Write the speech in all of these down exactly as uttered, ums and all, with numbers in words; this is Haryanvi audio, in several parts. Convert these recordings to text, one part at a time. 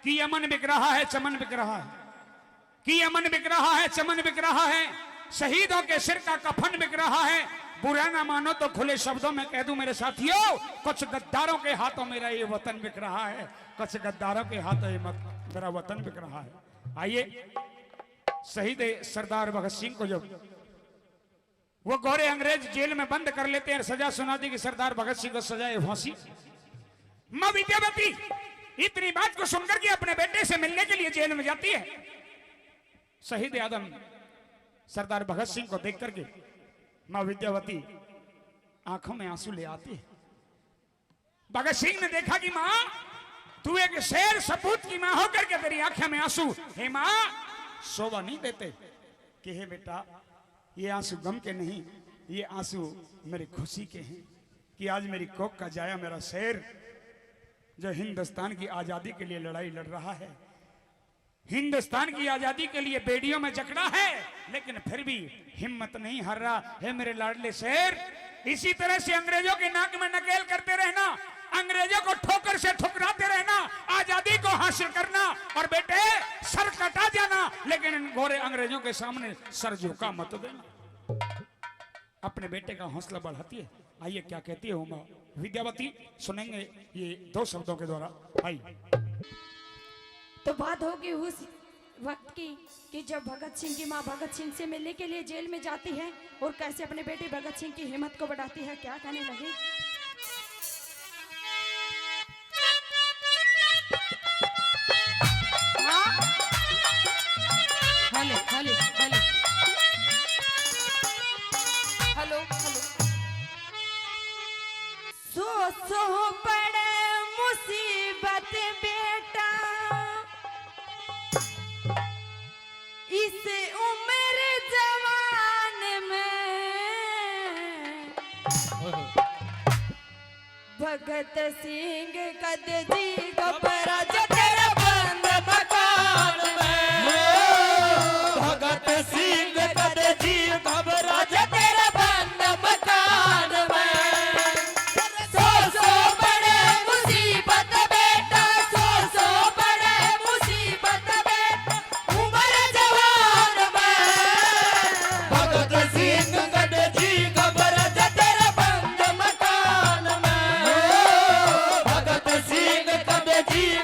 कि अमन बिक रहा है, चमन बिक रहा है, कि अमन बिक रहा है, चमन बिक रहा है, शहीदों के सिर का कफन बिक रहा है। बुरा ना मानो तो खुले शब्दों में कह दूं मेरे साथियों, कुछ गद्दारों के हाथों मेरा ये वतन बिक रहा है, कुछ गद्दारों के हाथों ये मत, मेरा वतन बिक रहा है। आइए, शहीद सरदार भगत सिंह को जब वो गोरे अंग्रेज जेल में बंद कर लेते हैं, सजा सुना दी कि सरदार भगत सिंह को सजा है फांसी। माँ विद्यावती इतनी बात को सुनकर के अपने बेटे से मिलने के लिए जेल में जाती है। शहीद आदम सरदार भगत सिंह को देख करके माँ विद्यावती आंखों में आंसू ले आती है। भगत सिंह ने देखा कि माँ, तू एक शेर सपूत की माँ होकर के तेरी आंखें में आंसू, हे माँ, शोभा नहीं देते। कि हे बेटा, ये आंसू गम के नहीं, ये आंसू मेरी खुशी के हैं कि आज मेरी कोख का जाया मेरा शेर, जो हिंदुस्तान की आज़ादी के लिए लड़ाई लड़ रहा है, हिंदुस्तान की आज़ादी के लिए बेड़ियों में जकड़ा है, लेकिन फिर भी हिम्मत नहीं हार रहा है मेरे लाडले शेर। इसी तरह से अंग्रेजों के नाक में नकेल करते रहना, अंग्रेजों को ठोकर से ठुकराते रहना, आज़ादी को हासिल करना, और बेटे, सर कटा जाना, लेकिन इन गोरे अंग्रेजों के सामने सर झुका मत देना। अपने बेटे का हौसला बढ़ाती है। आइए, क्या कहती है वो माँ विद्यावती, सुनेंगे ये दो शब्दों के द्वारा। आई। तो बात होगी उस वक्त की कि जब भगत सिंह की माँ भगत सिंह से मिलने के लिए जेल में जाती है और कैसे अपने बेटे भगत सिंह की हिम्मत को बढ़ाती है। क्या कहने लगी? हाँ? Hello, hello, hello. Hello, hello. सौ सौ पड़े मुसीबत बेटा, इस उम्र जवान में। भगत सिंह कद जी घबरा जा तेरे बंद मकान में। भगत सिंह कद जी घबरा जा तेरे बंद मकान में। सौ सौ पड़े मुसीबत बेटा, सौ सौ पड़े मुसीबत बेटा, उम्र जवान में। भगत सिंह कद जी घबरा जा तेरे बंद मकान में। भगत सिंह कद जी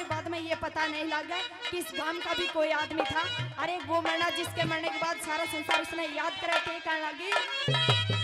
बाद में ये पता नहीं लगा कि इस गांव का भी कोई आदमी था। अरे वो मरना जिसके मरने के बाद सारा संसार उसने याद करे, के कहने लगी।